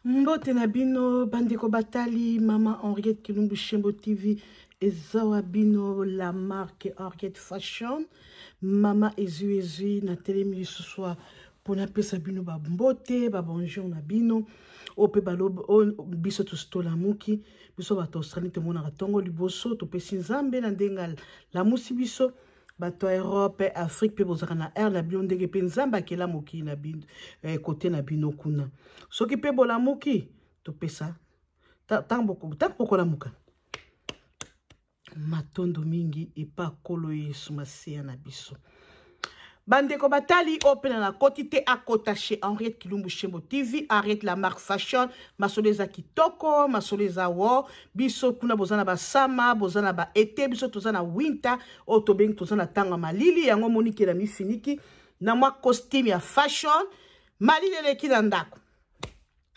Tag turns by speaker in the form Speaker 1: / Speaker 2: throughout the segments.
Speaker 1: Mbote na bino bandeko batali mama Henriette Kilumbu Shembo TV eza wa bino la marque Henriette Fashion mama ezui ezui na telemi lisusu mpo napesa bino bambote ba bonjour na bino oyo mpe balobi oyo biso tosi tolamuki biso bato Australie tomonaka ntongo liboso topesi Nzambe na ndenge alamusi biso bato ya Europe, Afrique mpe bozalaka na aire na bino ndenge mpe Nzambe akela mokili na bino eh, kote na bino kuna. Soki mpe bolamuki topesa ntango bokolamuka matondo mingi epa Nkolo Yesu Masiya na biso. Bandeko batali oyo mpe na nakoti te akota chez Henriette Kilumbu Shembo TV, Henriette la marque fashion, masolo eza kitoko, masolo eza wo, biso kuna boza na basama, boza na ba été, biso toza na winter, oyo tobengi toza na ntango ya malili, yango moniki na mifiniki na mwa costume ya fashion, malili eleki na ndako.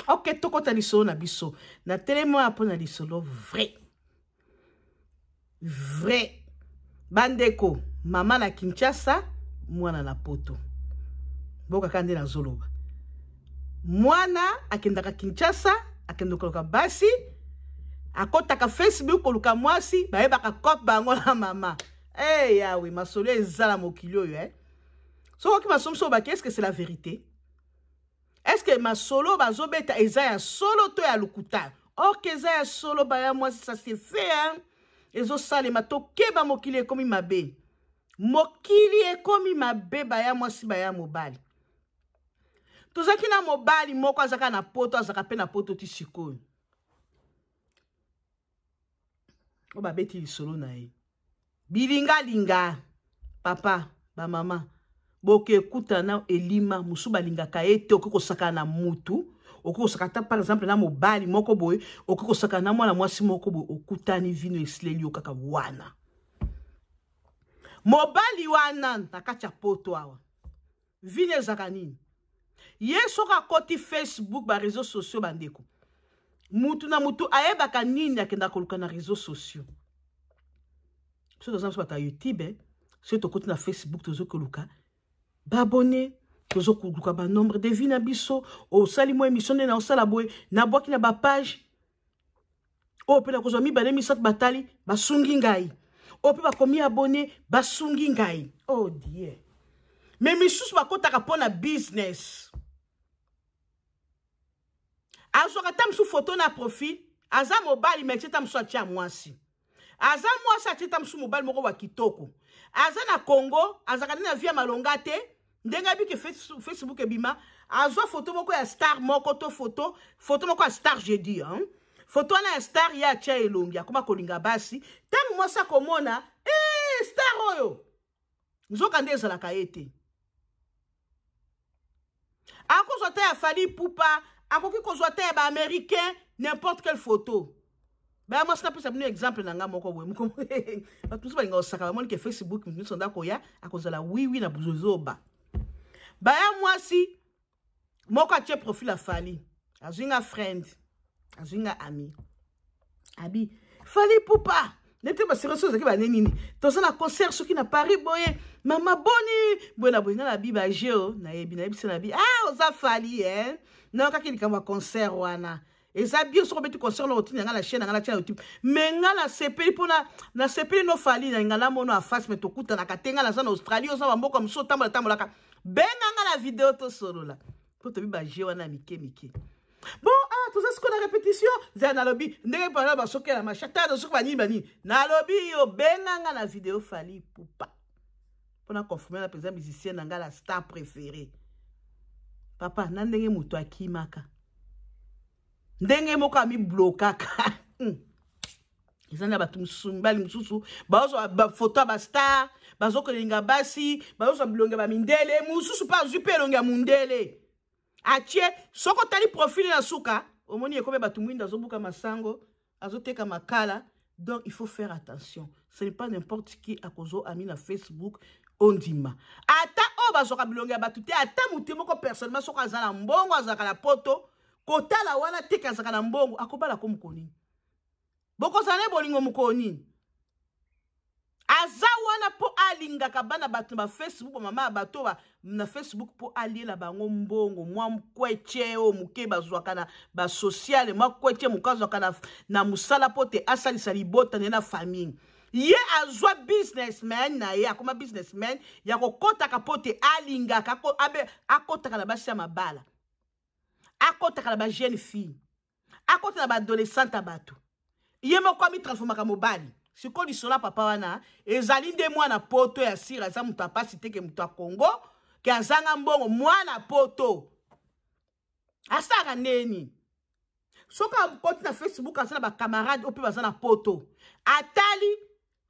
Speaker 1: Ok, tokota lisolo na biso. Na telema mpo na lisolo vrai. Vrai bandeko, mama na Kinshasa, mwana na poto. Bokaka nde nazoloba. Mwana akendaka Kinshasa, akendaka koluka basi, akotaka Facebook koluka mwasi, bayebaka cop bango na mama. Eh hey, yawe, masolo eza na mokili oyo eh. Soki masolo mosusu obaki, est-ce que c'est la vérité? Est-ce que masolo bazobeta eza ya solo to ya lokuta? Or que eza ya solo baya mwasi, ça se fait hein. Ezosalema, tokeba mokili ekomi mabe. Mokili ekomi mabe baya mwasi baya mobali. Tozalaki na mobali moko azalaka na poto, azalaka pe na poto ti sikoyo. Oyo babeti lisolo na ye. Bilingalinga papa ba mama boke kutana elima musu balingaka ye te, okoki kosakana na mutu, okoki kosakana ata par exemple na mobali moko boye, okoki kosakana na mwana mwasi moko boye, okutani vino esileli yo kaka wana. Mobali wana na kati ya poto awa vino ezaka nini? Ye soki akoti Facebook ba réseaux sociaux bandeko, mutu na mutu ayebaka nini akenda koluka na réseaux sociaux. Soki toza biso bato ya YouTube, eh, soki tokoti na Facebook tozo koluka ba abonné, tozo koluka ba nombre de vues na biso, osali mwa émission nde na osala boye, nabwaki na ba page oyo mpe nakozwa mibale misato batali basungi ngai, oyo mpe bakomi abonné basungi ngai. Oh Dieu, mais misusu bakotaka mpo na business, azwaka ta mosusu photo na profil, aza mobali mais atie ta mosusu atia mwasi, aza mwasi atie ta mosusu mobali moko wa kitoko, aza na Congo, azalaka nde na vie ya malonga te, ndenge ayebi ke Facebook ebima, azwa photo moko ya star moko to photo moko ya star, je dis hein? Photo wana ya star ye atia elongi, akoma kolinga basi, ntango mwasi akomona eh, star oyo nzoka nde ezalaka ye te, akozwa ta ya Fally Ipupa, akoki kozwa ta ya ba américain, n'importe quelle photo. Baya mwasi, napesa bino exemple na nga moko boye. Bato mosusu balinga kosaka, bamoni ke Facebook moto nyonso ndako ya akozala wiwi na buzozoba. Baya mwasi moko atie profil ya Fally, azwi nga friend, azwi nga ami, abi Fally Ipupa nete basero so ozalaki bane nini, toza na concert soki na Paris boye, mama boni boye na boye, nga na bi baje oyo nayebi, nayebisi na bi ah oza Fally eh, nayokaki likambo ya concert wana eza bien, soki obeti concert na otinda nga na chaîne na nga na tia YouTube, mais nga nasepeli mpona nasepeli no Fally na nga namono en face, mais tokutanaka te, nga naza na Australie, oza bamboka mosusu otambola tambolaka, benga nga na video tosolola mpo tobi baje wana mike mike. Bon, ah, toza sikoyo na répétition, nzela nalobi ndenge mpona basokela machata soki banini banini, nalobi yo benga nga na video Fally Ipupa mpona confirme na mpenza musicien na nga la star préféré. Papa na ndenge moto akimaka ndenge moko amiblokaka, eza na bato mosusu, mibali mosusu bazozwa bafoto ya bastar, bazokolinga basi, bazozwa bilongi ya bamindele, mosusu mpe azwi mpe elongi ya mundele atie. Soki otali profil na suka, omoni ekomi bato mwindu, azobuka masango, azoteka makala. Donc il faut faire attention, ce n'est pas n'importe qui akozo ami na Facebook ondima, ata oyo bazwaka bilongi ya bato te, ata motu moko personnellement soki aza na mbongo, azalaka na poto, kotala wana teke azalaka na mbongo, akobala ko mokolo nini, bokozala na bolingo mokolo nini. Aza wana mpo alingaka bana bato na bafacebook, bamama ya bato na Facebook, mpo aliela bango mbongo, mwa kwece oyo moke bazwaka na basociale, mwa kwece moke azwaka na mosala mpo te asalisa libota na ye na famille. Ye azwa businessman na ye, akoma businessman ya kokɔtaka mpo te alingaka akɔtaka na basi ya mabala, akɔtaka na bajeune fille, akɔta na baadolescente ya bato. Ye moko amitransformaka mobali. Sikoyo lisolo ya papa wana ezali nde mwana poto ya sire, aza moto apasi te ke moto ya Kongo ke azanga mbongo. Mwana poto asalaka ndeni? Soki akoti na Facebook, aza na bacamarade oyo mpe baza na poto, atali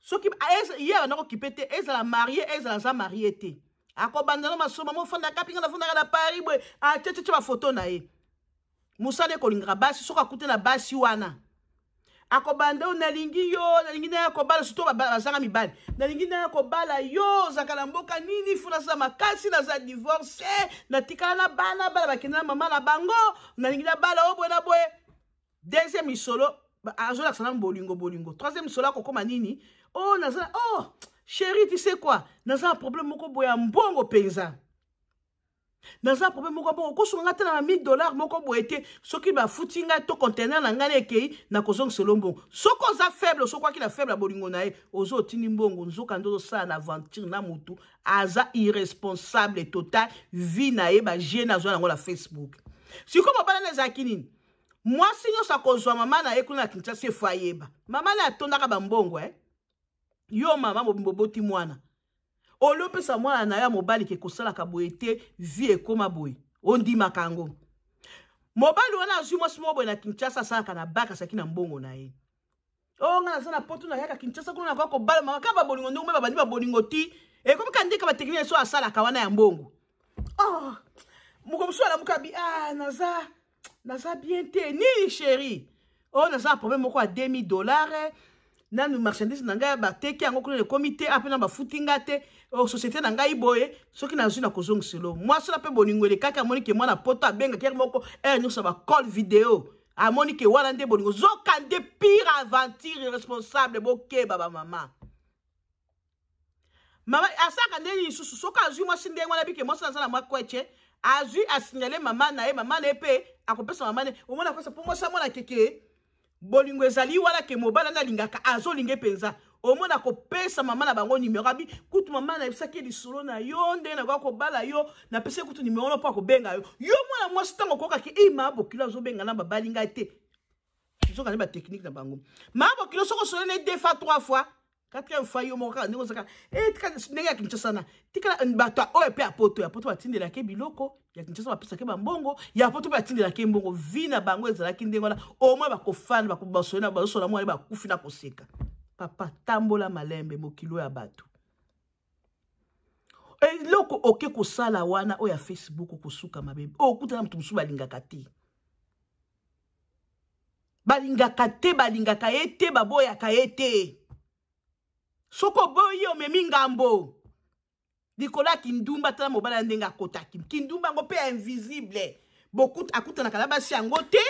Speaker 1: soki ye abanda kokipe te, ezala marie, ezala aza marie te, akobanda na masoma mofandaka pinga, nafandaka na Paris boye, atietitie bafoto na ye. Mosala ekolingaka basi. Soki akute na basi wana, akobanda oyo: "Nalingi yo, nalingi naya kobala." Surtout bazanga mibali: "Nalingi naya kobala yo, ozalaka na mboka nini? Fu naza makasi, naza divorce, natikala na bana, bana bakende na mama na bango, nalingi nabala oyo boye na boye." Deuxième lisolo, azolakisa nanu bolingo bolingo. Troisième lisolo, akokoma nini? "Oh, naza, oh chéri, tu sais quoi, naza na problème moko boye ya mbongo mpenza, naza problème moko bongo, kosunga nga te na ba 1000 $ moko boye te. Soki bafuti ngai to conteneur na ngai na ekei, nakozongisela mbongo." Soki oza faible, soki okwaki na faible ya bolingo na ye, oza otindi mbongo, nzoka nde ozosala na aventure na motu aza irresponsable total. Vie na ye, bajeune azwa yango na Facebook. Sikoyo mobala na ezalaki nini? Mwasi nyonso akozwa mama na ye kuna na Kinshasa, efo ayeba mama na ye atondaka bambongo, eh? Yo mama mobimba, oboti mwana, olie opesa mwana na yo ya mobali ke kosalaka boye te, vie ekóma boye, ondimaka yango. Mobali wana azwi mwasi moko boye na Kinshasa, asalaka na bak, azalaki na mbongo na ye. O nga naza na poto, nayaka Kinshasa kuna, nakoka kobala mama kaka babolingo ndenge me babandi babolingo ti ekomi ka ndeka bateknike so asalaka wana ya mbongo. Oh, moko mosusu alamuka bi: "Ah, naza bien te." "Nini, chéri?" "Oyo, oh, naza na problème moko ya 2000 $. Nanu marchandise na ngai bateki yango kuna, ekomi te ape na bafuti nga te. Oh, société na ngai boye, soki nazwi na kozongiselo." Mwasi na mpe bolingo elekaki, amoni ke mwana poto abengaki ere moko, ere nyonso bacall video, amoni ke wana nde bolingo, zoka nde pire aventure irresponsable. Bokeba bamama. Mama asalaka ndenge lisusu? Soki azwi mwasi ndenge wana, bike mwasi aza na mwa kwece, azwi asignale mama na ye, mama na ye mpe akopesa mama na ye. Omona akosa mpo mwasi amona keke bolingo ezali wana, ke mobali wana alingaka, azolinga mpenza. Omona kopesa mama na bango nimero, abi kutu mama nayebisaki lisolo na yo ndenge nakoka kobala yo, napesi kutu nimero no mpo akobenga yo. Yo mwana mwasi, ntango okokaki ima bokilo azobenga na babali ngai te, nzoka nde batechnique na bango. Mama bokilo, soki osolene deux fois, trois fois, quatrième fois, yo moko kaka ndenge ozaka tika ndenge ya Kinshasa na tikala bato oyo mpe ya poto, ya poto batindelaki biloko, ya Kinshasa bapesaki bambongo, ya poto mpe batindelaki mbongo. Vie na bango ezalaki ndenge wana. Omoi bakofanda, basola, bazosola, mwana bakufi na koseka. Papa, tambola malembe, mokilo ya bato. Eloko oke kosala wana oyo ya Facebook, okosuka mabe. Oyo okutana moto mosusu balingaka te, balingaka te, balingaka ye te, baboyaka ye te. Soki oboyi, omemi ngambo likolo ya kindumba. Tala mobali ya ndenge akotaki kindumba yango mpe ya invisible, akutanaka na basi yango te,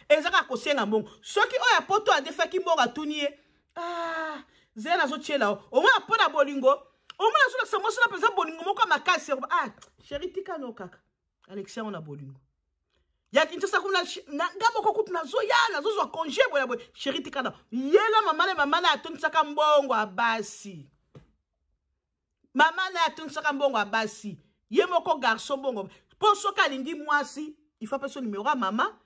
Speaker 1: eza kaka kosenga mbongo. Soki oyo ya poto adefaki mbongo, atuni ye: "Ah, zela, nazotiela o." Omona mpo na bolingo, omona azolakisa mwasi na mpenza bolingo moko ya makasi: "Ah chéri, tikano kaka." Alexi yango na bolingo ya Kinshasa kuna, nga moko kutu nazoya, nazozwa congé boye boye, chéri tikana. Yela mama na mama na atondisaka mbongo ya basi, mama na atondisaka mbongo ya basi, ye moko garçon mbongo. Mpo soki alingi mwasi, il faut apesa numero ya mama.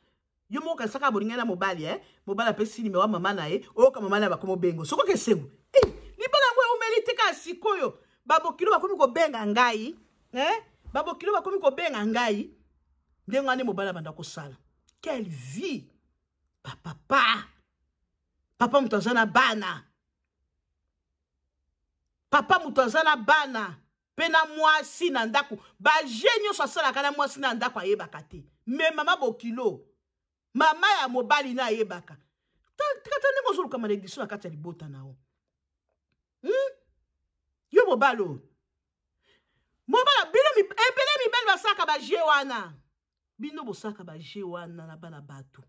Speaker 1: Yo moko kanisaka bolingai na mobali, eh? Mobali apesi numero ya mama na ye, oyoka mama na ye bakomi obengo. Soki okesengo, eh, libala yango eumeli te. Kaka sikoyo babokilo bakomi kobenga ngai, eh? Babokilo bakomi kobenga ngai ndenge wana. Mobali abanda kosala, quelle vie! Papa, papa moto aza na bana, papa moto aza na bana mpe na mwasi na ndako, baje nyonso asalaka na mwasi na ndako ayebaka te. Me mama bokilo, mama ya mobali na ayebaka. Tikata ndenge ozoluka malédiction na kati ya libota na yo, Yo mobali oyo, mobala bino ebele mibali basalaka baje wana. Bino bosalaka baje wana na bana bato,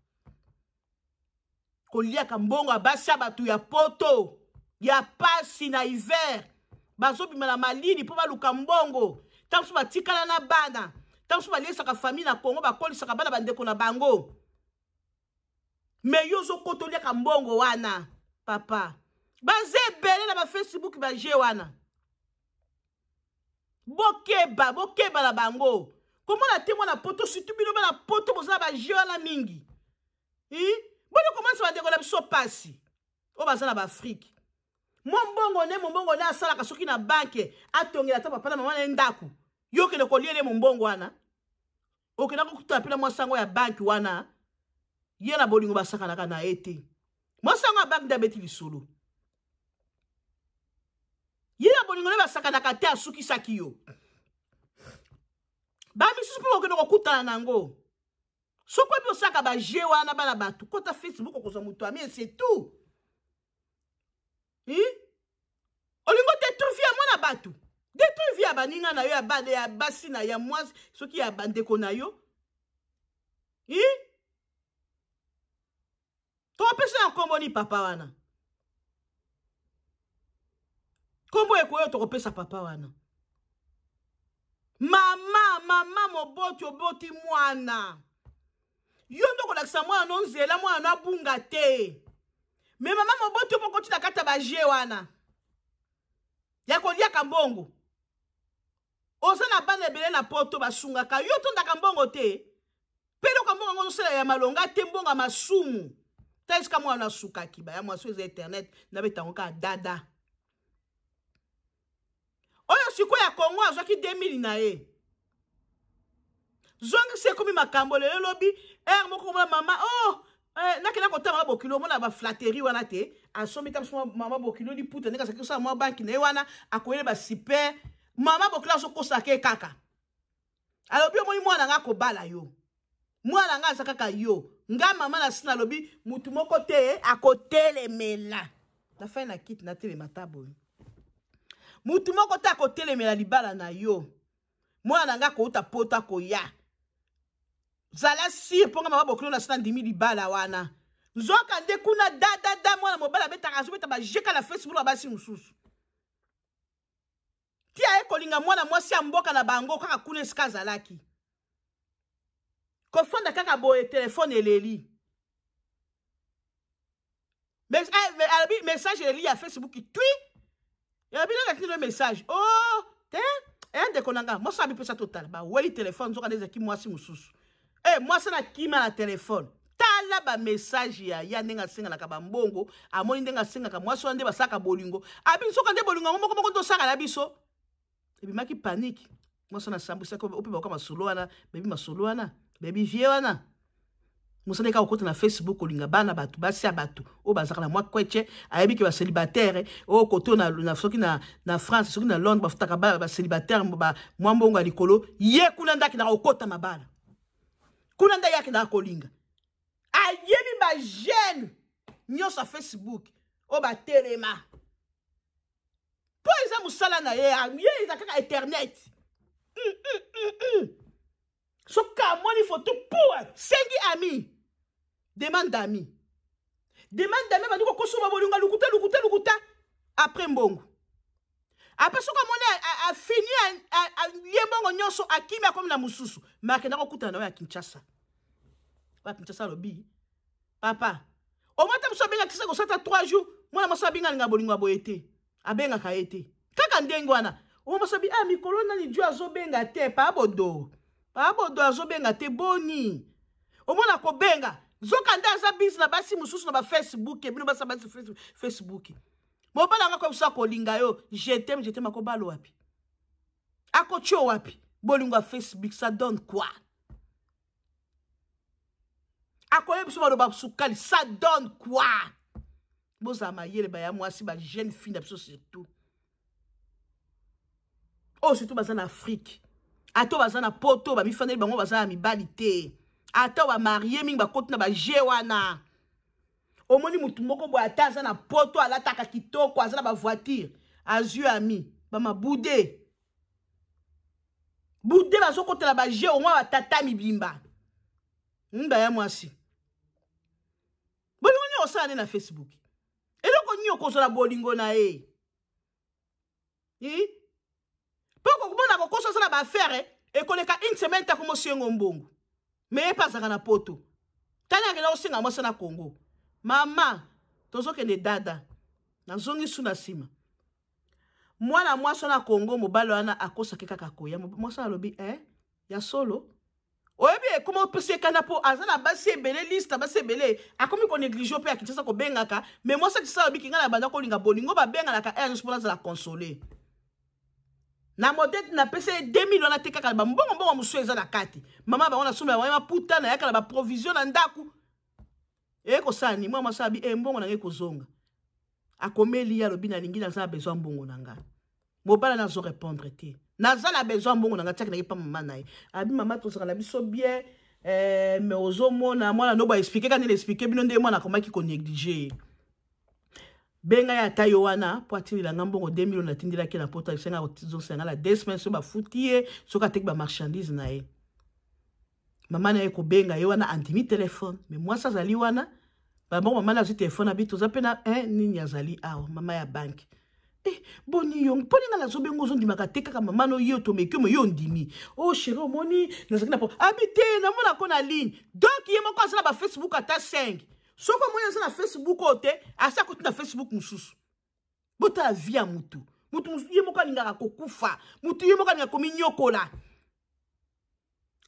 Speaker 1: koliaka mbongo ya basi ya bato ya poto. Ya pasi na hiver, bazobima na malili mpo baluka mbongo. Ntango mosusu batikala na bana, ntango mosusu baliesaka famille na Congo, bakolisaka bana bandeko na bango. Me yo ozokota oliaka mbongo wana papa. Baza ebele na ba Facebook baje wana. Bokeba, bokeba na bango. Komona te mwana poto, surtout bino bana poto boza na baje wana mingi. Boni komonisa bandeko na biso pasi oyo baza na baAfrike. Mwa mbongo ne mombongo ne asalaka soki na banke atongela ata papa na mama na ye ndako, yo okende koliele mombongo wana, okenda kokutana mpe na mwasi yango ya banke wana, ye na bolingo basakanaka na ye te. Mwasi yango ya banke nde abeti lisolo, ye na bolingo nde basakanaka te, asukisaki yo. Bamisusu mpe okende kokutana na yango. Soki oyebi osaka baje wana bana bato, kota Facebook okozwa moto ami, c'est tout. Olingo détruire vie ya mwana bato, détruire vie ya baninga na yo, ya bana, ya basi na ya mwasi, soki ya bandeko na yo. Topesa na nkombo ni papa wana, nkombo ekoyo tokopesa papa wana. Mama, mama moboti, oboti mwana, yo nde okolakisa mwana no nzela, mwana no abunga te. Me mama moboti, yo moko tina kati ya baje wana ya koliaka mbongo, oza na bana ebele na poto basungaka yo, tondaka mbongo te, mpe eloko mbongo yango ozosala ya malonga te, mbongo ya masumu. Ta esika mwana asukaki, baya mwasi eza internet nabetango kaka dada oyo sikoyo ya Kongo azwaki 2000 na ye, zongisa ekomi makambo lelo lobi ere moko komona mama oh nakenda kotala mama bokilo, omona baflatterie wana te, asombi ta biso mama bokilo liputa ndenge azalaki kosala mwa banki na ye wana, akoyele basuper mama bokilo azokosaka ye kaka. Alobi omoni mwana nga akobala yo, mwana nga aza kaka yo, nga mama na sina. Alobi mutu moko te akotelemela na fai na kiti natelema ta boye, mutu moko te akotelemela libala na yo, mwana nga akouta poto akoya, zala sire mpo nga mama bokilo na sina ndimi libala wana. Nzoka nde kuna dadada mwana mobali abetaka, azobeta bajeka na Facebook na basi mosusu, ti aye kolinga mwana mwasi ya mboka na bango kaka kuna esika azalaki kofanda kaka boye, telefone eleli, alobi message eleli ya Facebook twi, elobi nanga tindelo message. Oh te, eya ndeko na nga mwasi abipesa totala, baweli telefone, nzoka nde ezalaki mwasi mosusu. Mwasi na kima na telefone, tala bamessage ya ya ndenge asengalaka bambongo, amoni ndenge asengaka mwasi wana nde basalaka bolingo, abi nzoka nde bolingo yango moko moko nde osaka na biso. Ebimaki panique, mwasi wana asambwisaki ope bakoka masolo wana, bebi masolo wana, bebi vie wana mosala eka kokota na Facebook kolinga bana bato, basi ya bato oyo bazalaka na mwa kwece, ayebi ke bacélibataire oyo koto na soki na France, soki na Londres, bafutaka bacélibataire mwa mbongo ya likolo. Ye kuna nde akendaka kokota mabala, kuna nde ye akendaka kolinga, ayebi bajeune nyonso ya Facebook oyo batelema, mpo eza mosala na ye, ye eza kaka internet. Soki amoni foto pour sengi ami, demande d'ami, demande d'ami, bandi kokosoma bolingo lukuta lukuta lukuta, après mbongo, après soki amoni afini alie mbongo nyonso, akimi, akomi na mosusu. Me akenda kokutana na oyo ya Kinshasa, oyo ya Kinshasa alobi papa omata mosu abenga Kinshasa kosata 3 jours, mwana mwasi abenga alinga bolingo ya boye te, abengaka ye te kaka ndenge wana. Omwa mwasi abi ah mikolo nani dio azobenga te, pa bodo, pa bodo azobenga te, boni omona kobenga, nzoka nde aza bisi na basi mosusu na bafacebook. Bino basi basi Facebook, mobali yango akoyebisa kolinga yo, je t'aime, je t'aime, akobala wapi, akotio wapi? Bolingo ya Facebook, ça donne quoi? Akoyebi biso maloba sukali, ça donne quoi? Bozala mayele baya mwasi, bajeune fille na biso surtout oyo, surtout baza na Afrique, ata baza na poto, bamifandeli bango, baza na mibali te, ata bamarie mingi bakoti na baje wana. Omoni motu moko boye, ata aza na poto, alataka kitoko, aza na bavoiture, azwi ami, bamabude bude, bazokotela baje omwa batata mibimba nda ya mwasi. Bolingo nini osala nde na Facebook? Eloko Boni okozala bolingo na ye? Mpo komona kokosa osala baaffaire ekoleka une semaine tako mosengo mbongo. Me ye mpe azalaka na poto. Tani akenda kosenga mwasi na Congo. Mama, tozokende dada. Nazongi su na nsima. Mwana mwasi wana Congo, mobali wana akosaki kaka koya. Mwasi alobi, eh, ya solo. Oyebi ekoma opesi ekanda mpo aza na basi ebele, liste basi ebele, akomi konéglige mpe ya Kinshasa kobengaka. Me mwasi ya Kinshasa alobi kinga na banda kolinga bolingo babenganaka ere nyonso mpo nazala console. Na modete napesa ye 2000 wana te kaka bambongo mbongo mosusu eza na kati. Mama bango nasomba bango maputa nayaka na baprovision na ndako. Eye kosala nini? Mwa mwasi abi, mbongo na ngai ekozonga. Akomeli ye alobi nalingi naza na besoin mbongo na ngai. Mobala nazo répondre te. Naza na besoin mbongo na ngai tiaki na ye pa mama na ye. Abi mama tozalaka na biso bien. Mais ozomona mwana no ba expliquer kani expliquer bino nde mwana akomaki ko négliger ye. Benga ya ata yo wana po atindela nga mbongo 2000 na tindelaki na poto asenga kozongisa nga la 2 semaines so bafuti ye soki ateki ba marchandise na ye. Mama na ye kobenga ye wana andimi telefone mais mwasi azali wana bango mama na azwi telefone abi toza mpe na nini azali awa mama ya banke. Boni yo mpo ninga nazobenga ozondimaka te kaka mama no yo tomeki mo yo ondimi. Oh chérie omoni nazalaki na abi te namona ko na ligne. Donc ye moko aza na ba Facebook ata 5. Soki omoni aza na Facebook oyo te asa akoti na Facebook mosusu. Botala vie ya mutu. Mutu ye moko alingaka kokufa. Mutu ye moko alingaka kominyokola.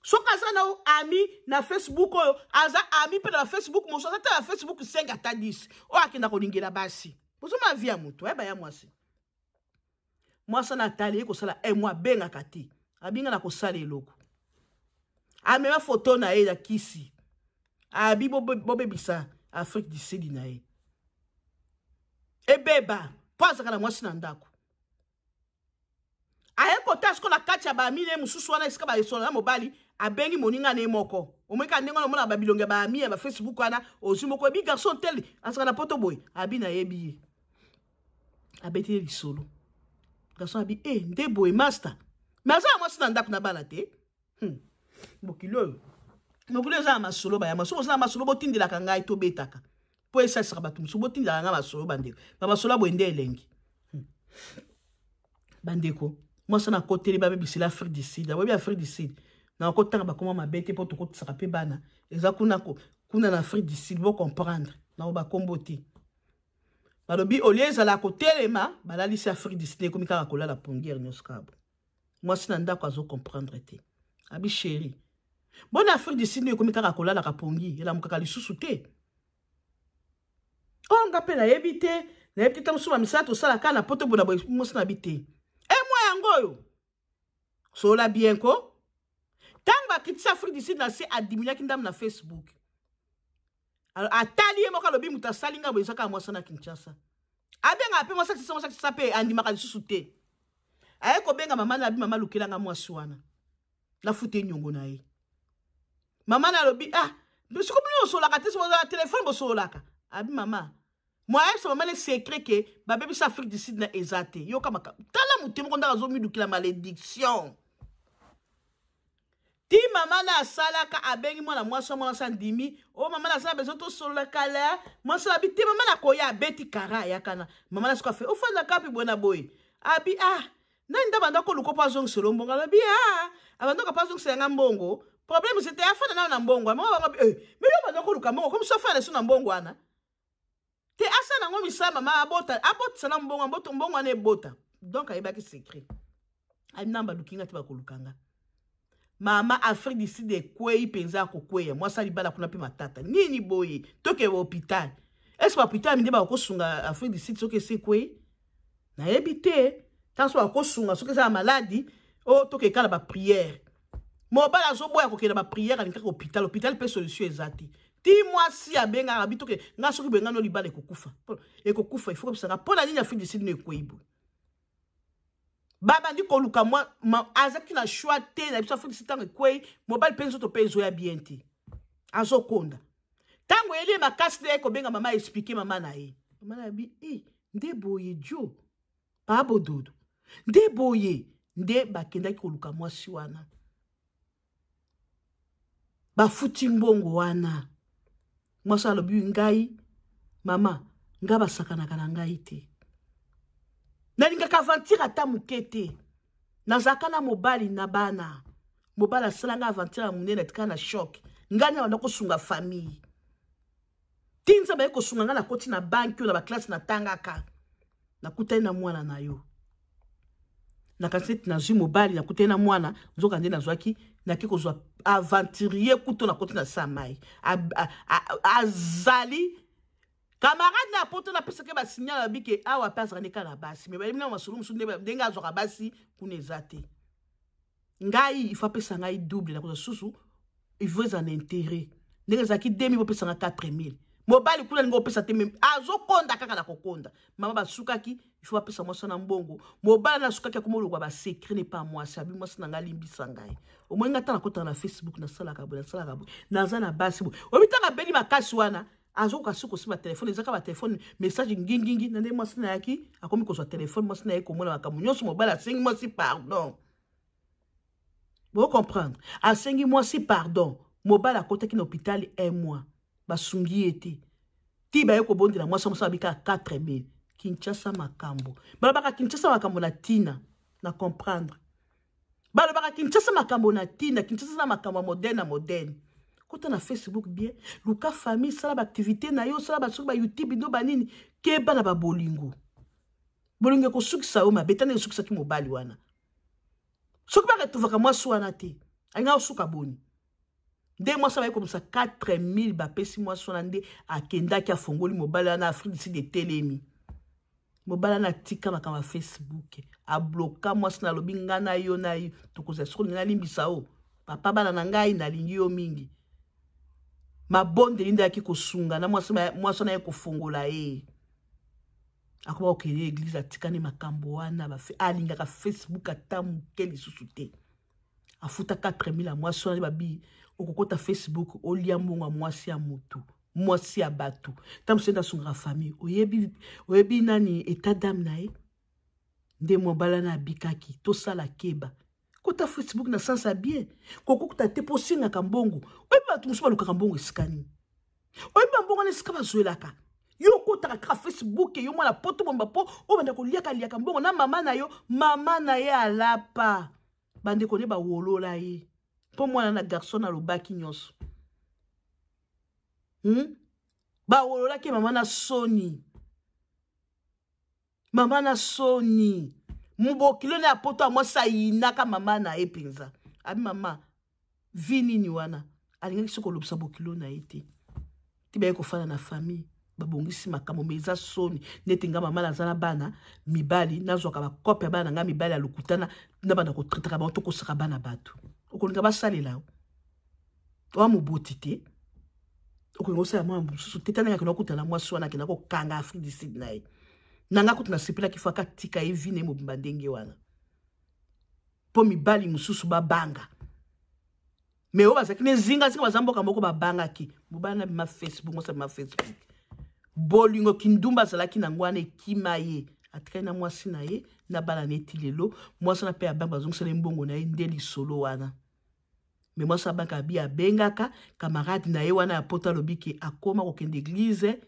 Speaker 1: Soki aza na ami na Facebook oyo aza ami mpe na Facebook mosusu aza ta na Facebook 5 ata 10 oyo akenda kolingela basi. Bozomona vie ya mutu ayeba ya mwasi. Mwasi na atali ye kosala un mois abengaka te. Abinga na kosala eloko. Amema photo na ye ya kisi. Abi bobebisa Afrique du Sud na ye. Ebeba po azaka na mwasi na ndako. Aye kota siko na kati ya ba ami ne mosusu wana esika baesola na mobali abengi moninga ne moko. Omeka ndenge wana omona ba bilongi ya ba ami ya ba Facebook wana ozwi moko ebi garçon tel azaka na poto boye abi nayebi ye. Abeti ye lisolo. Garçon abi nde boye master. Mais aza mwasi na ndako na bana te. Mokili oyo. Mokili oyo eza na masolo ba ya masolo oza na masolo botindelaka ngai tobetaka. Po esalisaka bato mosusu botindelaka ngai masolo bandeko. Ba masolo boye nde elengi. Bandeko, mwasi na koteli babebisela Afrique du Sud. Aboyebi Afrique du Sud. Na kotanga bakoma mabe te po tokotisaka pe bana. Eza kuna ko, kuna na Afrique du Sud, bo comprendre. Na ba kombo te. Balobi au lieu ezala kotelema, balalisi Afrique du Sud ekomi kaka kolala pongière nyonso kabo. Mwasi na ndako azo comprendre te. Abi chéri. Bonne Afrique du Sud ekomi kaka kolala ka pongi, elamukaka lisusu te. Oh nga pe nayebi te, nayebi te ntango mosusu ba misala tosalaka na poto bona boye mwasi na bi te. Mwa yango oyo. Sola bien ko. Tango bakitisa Afrique du Sud na se adiminuaki ndambo na Facebook. Alors atali ye moko alobi moto asali nga boye ezaka mwasi na Kinshasa. Abenga pe mwasi Kinshasa, mwasi Kinshasa pe andimaka lisusu te. Aye kobenga mama na bi mama lukela nga mwasi wana. Nafuta nyongo na ye. Mama na alobi ah siko bino bosololaka te, soki boza na telefone bosololaka. Abi mama, moi ayebisa mama le secret ke babebisa Afrique du Sud na eza te. Yoka maka tala moto moko ndaka azomidukila malédiction. Ti mama na asalaka abengi mwana mwasi, mwana mwasi andimi. Oh mama na asala besoin tosolola kala. Mwasi abi te mama na koya abeti kara ayakana. Mama na sikoa fe ofanda kapi boye na boye. Abi ah nani nda banda koluka po azongisela mbongo. Alobi ah abanda ko po azongisela nga mbongo. Problème c'était afanda nayo na mbongo. Mama bango mais yo banda koluka mbongo comme ça afanda so na mbongo wana. Te asala nango misala mama abota, abotisa na mbongo, aboto mbongo wana ebota. Donc ayebaki secret. Abi namba lukinga te bakolukanga. Mama Afrique du Sud ekwei penza kokweya. Mwasi alibala kuna pe matata. Nini boye? Toke hôpital. Est-ce que hôpital minde bakosunga Afrique du Sud soki esi ekwei? Nayebi te. Tanso bakosunga soki eza maladie, oh toke kala ba prière. Mobali azoboya kokende ba prière alingaka hôpital. Hôpital pe solution eza te. Ti mwasi abengaka bi toke nga soki boye nga no libala ekokufa. Ekokufa, il faut kobisanga pona nini Afrique du Sud no ekwei boye. Baba ndi koluka mwa azaki na choix te na biso Afrique du Sud tango ekwei, mobali pe nzoto pe ezoya bien te. Azokonda. Tango elie makasi nde kobenga mama expliquer mama na ye. Mama na bi nde boye jo. Pa bododo. Nde boye nde bakendaki koluka mwasi wana. Bafuti mbongo wana. Mwasi alobi ngai mama Nga basakanaka na ngai te. Nalingaka aventure ata moke te. Nazalaka na mobali na bana. Mobali asala nga aventure ya monene, atika na choc. Ngai na banda kosunga famille. Ti Nzambe aye kosunga ngai, nakoti na banki oyo na baklasse natangaka. Nakutani na mwana na yo. Nakanisi neti nazwi mobali, nakutani na mwana, nzoka nde nazwaki, nake kozwa aventurier kuto, nakoti na sa mai. Azali camarade na poto, napesaki ba signal abi ke awa pe azalaka nde kaka na basi. Me bayebi na masolo mosusu ndenge azwaka basi kuna eza te. Ngai il faut apesa ngai double, nakozwa susu, il faut eza na intérêt. Ndenge ezalaki 2000, bopesa nga 4000. Mobali kuna alingi opesa te, me azokonda kaka na kokonda. Mama basukaki, il faut bapesa mwasi na mbongo. Mobali nasukaki akoma olokwa basecret ne pa mwasi. Abi mwasi na ngai alimbisa ngai. Omoi ngai ata nakotaka na Facebook, nasalaka boye, nasalaka boye, naza na basi boye. Oyebi ntango abeli makasi wana, azokoka soki kosimba telefone, ezaka batelefone message ngingingi na nde mwasi nayaki akomi kozwa telefone, mwasi na ye komona makambo nyonso. Mobali asengi mwasi pardon. Bo comprendre, asengi mwasi pardon. Mobali akotaki na hôpital un mois, basungi ye te, ti baye kobondela mwasi. Mwasi abika 4000. Kinshasa makambo, balobaka Kinshasa makambo na ntina na comprendre. Balobaka Kinshasa makambo na ntina. Kinshasa na makambo ya moderne na moderne. Kota na Facebook bien, luka famille, sala baactivité na yo, sala basoki ba YouTube no banini. Keba na babolingo. Bolingo ekosukisa yo mabe, tani esukisaki mobali wana. Soki baretrouvaka mwasi wana te, alinga osuka boni? Nde mwasi abaye komisa 4000, bapesi mwasi wana, nde akendaki afongoli mobali wana. Afrique du Sud etelemi. Mobali wana atika makambo ya Facebook, abloka mwasi na alobi ngai na yo na yo tokozala soki olingi nalimbisa o papa bana na ngai, nalingi yo mingi. Mabondeli nde ayaki kosunga na mwasi. Mwasi wana aye kofongola ye, akoma kokende église, atikani makambo wana. Alingaka Facebook ata moke lisusu te. Afuta 4000 ya mwasi wana. Babi okokota Facebook, olia mbongo ya mwasi ya motu, mwasi ya bato. Ntango mosusu nde asungaka famille, oyebi, oyebi nani état d'âme na ye. Nde mobali wana abikaki. Tosala keba. Kota Facebook na sens ya bien, kokokuta te mpo osengaka mbongo. Oyebi bato mosusu balukaka mbongo esika nini? Oyebi bambongo wana esika bazwelaka? Yo okotaka kaka Facebook, yo mwana poto bomba, mpo obanda koliaka liaka mbongo na mama na yo. Mama na ye alapa, bandeko nde bawolola ye, mpo mwana na garçon alobaki nyonso. Bawololaki mama na soni, mama na soni. Mobokilo na ya poto ya mwasi ayinaka mama na ye mpenza. Abi mama vi nini wana, alingaki soki kolobisa bokilo na ye te. Ti baye kofanda na famille, babongisi makambo. Me eza soni neti nga mama naza na bana mibali, nazwaka bakope ya bana na nga mibali ya lokuta na banda kotretaka bango. Tokosaka bana bato, okolinga basalela owa moboti te, okolinga osala mwana mosusu te. Tandenge akenda kokutana mwasi wana, akenda kokanga Afrique du Sud na ye. Na nga kutu nasepelaki fo akatika ye vi na ye mobimba ndenge wana, mpo mibali mosusu babanga. Me oyo bazalaki na ezingazinga, baza mboka moko, babangaki mobali na bima Facebook, mwasi abima Facebook. Bolingo kindumba azalaki nango wana ekima ye, atikali na mwasi na ye na bana neti lelo. Mwasi wana mpe ya banque bazongisela ye mbongo na ye. Nde lisolo wana. Me mwasi ya banque abi abengaka camarade na ye wana ya poto, alobi ke akoma kokende église.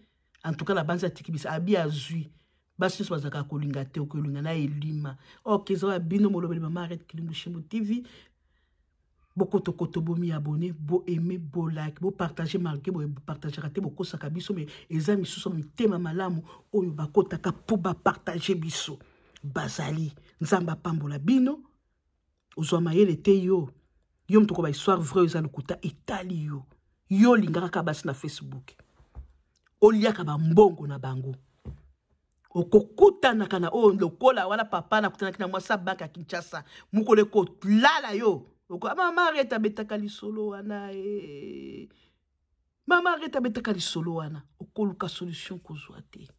Speaker 1: En tout cas na banzi atiki bisa, abi azwi basi nyonso bazalaka kolinga te, okolinga na elima. Ok, eza ya bino molobeli mama Arrête Kilimbu Shimbu TV. Bokotokoto, bomi abonné, bo aimé, bo like, bo partager. Malgré bo partagera te, bokosaka biso, mais eza misusu mitema malamu oyo bakotaka mpo bapartage biso bazali. Nzambe apambola bino. Ozwa mayele te yo, yo moto koba histoire vrai eza lokuta etali yo. Yo olingaka kaka basi na Facebook, oliaka bambongo na bango, okokutanaka na oyo lokola wana papa nakutanaki na mwasi abaka Kinshasa. Mokolo ekolala yo, mama Arete abetaka lisolo wana e. Mama Arete abetaka lisolo wana, okoluka solution kozwa te.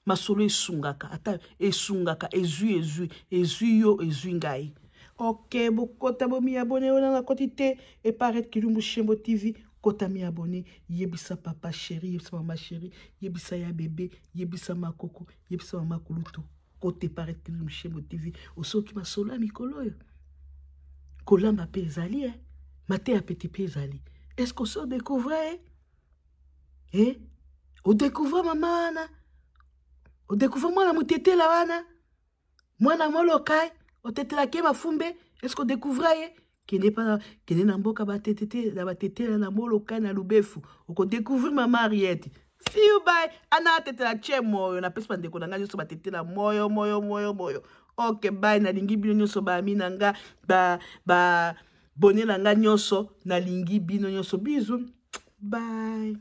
Speaker 1: Masolo esungaka, ata esungaka, ezwi ezwi ezwi yo, ezwi ngai. Ok, bokota, bomi abonné. Oyo nanga koti te eparet Kilumbu Shembo TV. Kota, mi abonné, yebisa papa chéri, yebisa mama chéri, yebisa ya bebe, yebisa makoko, yebisa mama kulutu. Kota eparet Kilumbu Shembo TV, osoki masolo ya mikolo oyo. Kolamba mpe ezali, eh? Mateya peti mpe ezali. Est ce que oso découvre, eh? Odécouvre mama wana? Odécouvrir mwana motetela wana, mwana Molokai, otetelaki ye mafumbe. Est-ce odécouvra ye? Kende pa, kende na mboka batetete na batetela na Molokai, na Lubefu, okodécouvrir mama Ariete. See you, bye. Ana atetela tie moyo. Napesi bandeko na ngai nyonso batetela moyo, moyo, moyo, moyo. Ok, bye. Nalingi bino nyonso, baami na nga, ba ba bone na nga nyonso. Nalingi bino nyonso. Bisous, bye.